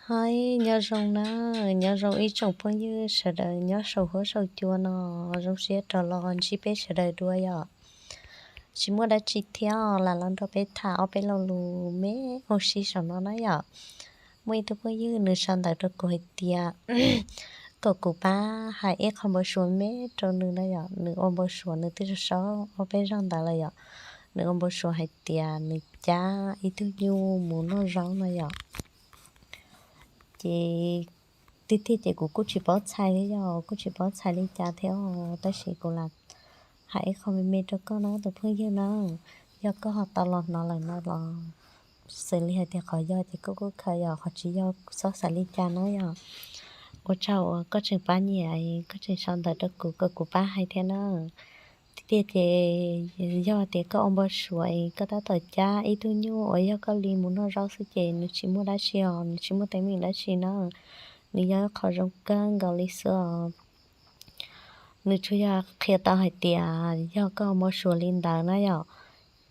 Hais nyob zoo na, nyob zoo ib tsoom phooj ywg sawv daws nyob saum huab saum cua no, zoo siab rov los ntsib peb sawv daws dua yom. Tsis muaj dab tsi thiab, lam los nrog peb tham ob peb lo lus me ua si saum no na yom. Muaj ib tug phooj ywg nws sau ntawv rau kuv hais tias kom kuv pab hais ib qho npau suav me rau nws na yom. Nws ua npau suav, nws twb sau ob peb zaug ntawd lawm yom. Nws ua npau suav hais tias nws cab ib tug nyuj mus noj zaub no yom. Ces tiag tiag ces kuv kuj tsis paub txhais thiab yom, kuj tsis paub txhais li cas thiab os, tab sis kuv lam hais ib qho me me rau koj na tus phooj ywg na. Yog koj ho tau los hnov lawm no los xws li hais tias qhov yog ces koj kuj khaws yom, qhov tsis yog txhob xav li cas na yom. Ua tsaug uas koj tseem pab nyiam, koj tseem sau ntawv rau kuv kom kuv pab hais thiab na. Tiag tiag ces yog tias koj ua npau suav es koj tab tom cab ib tug nyuj uas yog koj li mus noj zaub xwb ces nws tsis muaj dab tsi os, nws tsis muaj teeb meem dab tsi na. Nws yog qhov zoo kawg nkaus li xwb os. Nws tsuas yog qhia tau hais tias yog koj ua npau suav li ntawd na yom,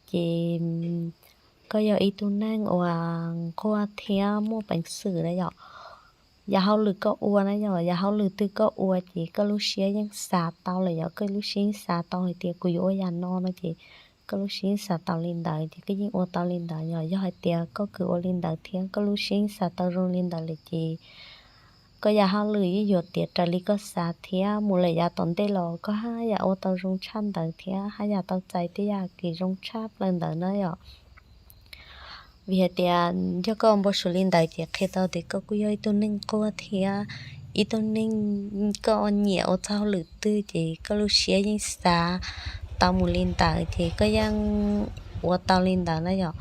ces koj yog ib tug neeg uas nquag thiab muaj peev xwm na yom. Yam hauj lwm koj ua na yom, yam hauj lwm twg koj ua ces koj lub siab yeej xav tau lawm yom, koj lub siab yeej xav tau hais tias kuv yuav ua yam no no ces koj lub siab yeej xav tau li ntawd ces koj yeej ua tau li ntawd yom. Yog hais tias koj kws ua li ntawd thiab koj lub siab yeej xav tau zoo li ntawd lawm ces koj yam hauj lwm yeej yuav tiav raws li koj xav thiab mus lawm yav tom ntej los koj haj yam ua tau zoo tshaj ntawd thiab haj yam tau txais tej yam kws zoo tshaj plaws ntawd na yom. Vim hais tias yog koj ua npau suav li ntawd ces qhia tau tias koj kuj yog ib tug neeg nquag thiab ib tug neeg koj nyiam ua txoj hauj lwm twg ces koj lub siab yeej xav tau mus li ntawd ces koj yeej ua tau li ntawd na yom.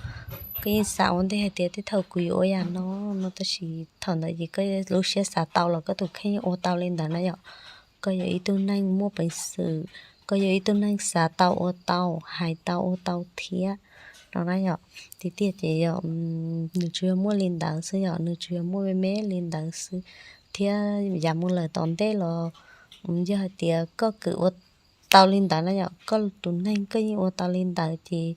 Koj yeej xav ua ntej hais tias tej thaum kuv yuav ua yam no no, tab sis thaum ntawd ces koj lub siab xav tau los koj tus kheej yeej ua tau li ntawd na yom. Koj yog ib tug neeg muaj peev xwm, koj yog ib tug neeg xav tau ua tau, hais tau ua tau thiab no na yom. Tiag tiag ces yog nws tsuas yog muaj li ntawd xwb yom, nws tsuas yog muaj me me li ntawd xwb thiab yam mus lawm tom ntej los yog hais tias koj kws ua tau li ntawd na yom, koj tus neeg koj yeej ua tau li ntawd ces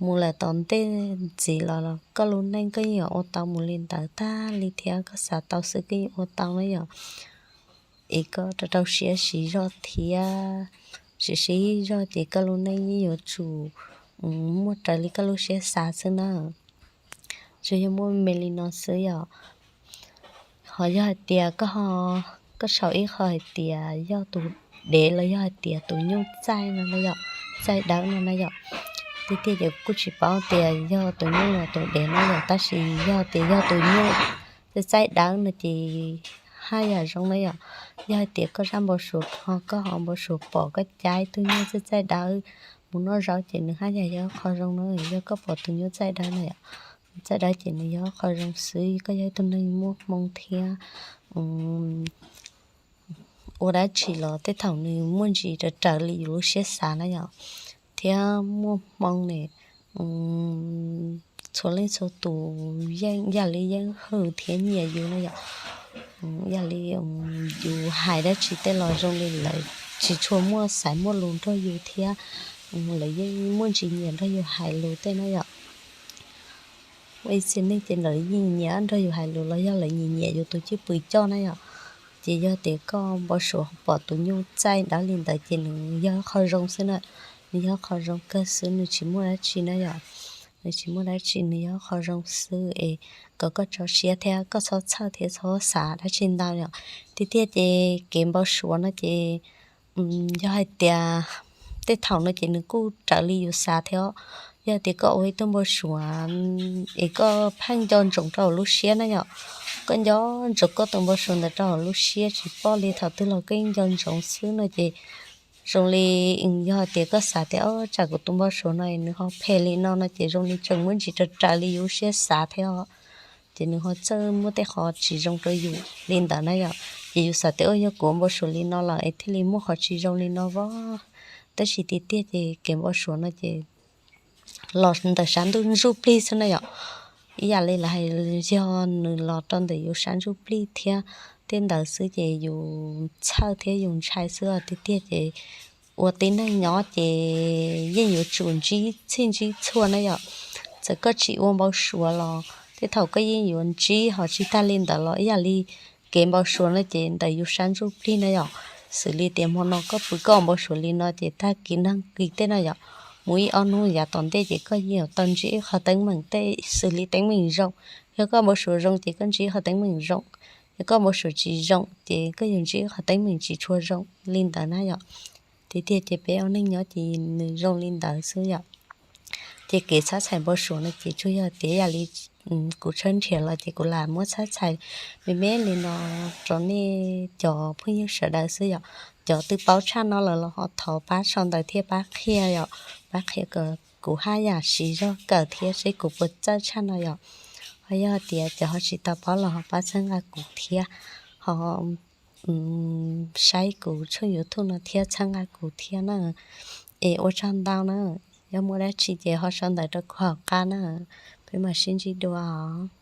mus lawm tom ntej ntxiv los koj lub neej koj yeej yuav ua tau mus li ntawd tag li thiab koj xav tau xwb koj yeej ua tau na yom. Es koj rau rau siab siv zog thiab siv siv zog ces koj lub neej yeej yuav tsum muaj raws li koj lub siab xav xwb na. Tsuas yog muaj me li no xwb yom. Ho yog hais tias koj ho, koj sau ib qho hais tias yog tus dev los yog hais tias tus nyuj txaij no na yom, txaij dawb no na yom. Tiag tiag ces kuj tsis paub tias yog tus nyuj los tus dev na yom, tab sis yog tias yog tus nyuj txaij txaij dawb no ces haj yam zoo na yom. Yog hais tias koj zaj npau suav ho koj ho npau suav pom koj cab ib tug nyuj txaij txaij dawb mus noj zaub ces nws haj yam yog qho zoo na. Yog koj pom tus nyuj txaij dawb na yom, txaij dawb ces nws yog qho zoo xwb, koj yog ib tug neeg muaj hmoo thiab ua dab tsi los tej thaum nws muaj ntsis raws raws li yus lub siab xav na yom, thiab muaj hmoo ne, txhua leej txhua tus yeej yam li yeej hwm thiab nyiam yus na yom. Yam li yus hais dab tsi tej los zoo li lawv tsis tshua muaj xaiv muaj lus nrog yus thiab lawv yeej muaj ntsis nyiam nrog yus hais lus tej na yom. Ua ib txhia neej ces lawv yeej nyiam nrog yus hais lus los yog lawv nyiam nyiam yus tus cwj pwm coj na yom. Ces yog tias koj npau suav pom tus nyuj txaij dawb li ntawd ces nws yog qho zoo xwb na. Nws yog qho zoo kawg xwb, nws tsis muaj dab tsi na yom. Nws tsis muaj dab tsi, nws yog qho zoo xwb es kom koj tso siab thiab koj txhob txhawj thiab txhob xav dab tsi ntau yom. Tiag tiag ces kev npau suav no ces yog hais tias tej thaum no ces nws kuj raws li yus xav thiab. Yog tias koj ua ib tug npau suav es koj pheej nco ntsoov rau hauv lub siab na yom, koj nco ntsoov koj tus npau suav ntawd rau hauv lub siab tsis poj li thaum twg los koj yeej nco ntsoov xwb no ces zoo li yog hais tias koj xav tias o tsam kuv tus npau suav no nws ho phem li no no ces zoo li tseem muaj ntsis raws raws li yus lub siab xav thiab os. Ces nws ho txawj muaj tej qhov tsis zoo rau yus li ntawd na yom. Ces yus xav tias o yog kuv npau suav li no lawm es thiaj li muaj qhov tsis zoo li no vov. Tab sis tiag tiag ces kev npau suav no ces los ntawm sab ntsuj plig xwb na yom. Ib yam li lawv hais yog nws los rau ntawm yus sab ntsuj plig thiab tej ntawd xwb ces yus txhawj thiab yus ntshai xwb os. Tiag tiag ces ua tib neeg nyob ces yeej yuav tsum ntsib txhij ntsib txhua na yom. Txawm koj tsis ua npau suav los Tej thaum koj yeej yuav ntsib, ho tsis tag li ntawd los ib yam li kev npau suav no ces ntawm yus sab ntsuj plig na yom. Xws li tias hmo no koj pw koj npau suav li no ces tag kis nag kis tej no yom, mus ib ob hnub yav tom ntej ces koj yeej yuav tau ntsib qhov teeb meem tej xws li teeb meem zoo. Yog koj npau suav zoo ces koj ntsib qhov teeb meem zoo, yog koj npau suav tsis zoo ces koj yuav ntsib qhov teeb meem tsis tshua zoo li ntawd na yom. Tiag tiag ces peb ua neej nyob ces nws zoo li ntawd xwb yom. Ces kev txhab txhais npau suav no ces tsuas yog tias yam li kuv tshawb nrhiav los ces kuv lam muab txhab txhais me me li no rau nej cov phooj ywg sawv daws xwb yom. Cov twb paub tshaj no lawm los ho thov pab sau ntawv thiab pab qhia yom, pab qhia kom kuv haj yam siv zog kawm thiab seb kuv puas txawj tshaj no yom. Ho yog tias cov ho tsis tau paub los ho pab txhawb nqa kuv thiab, ho saib kuv tshooj YouTube no thiab txhawb nqa kuv thiab na. Es ua tsaug ntau na, yog muaj dab tsi ces ho sau ntawv rau kuv hauv qab na, peb mam sib ntsib dua os.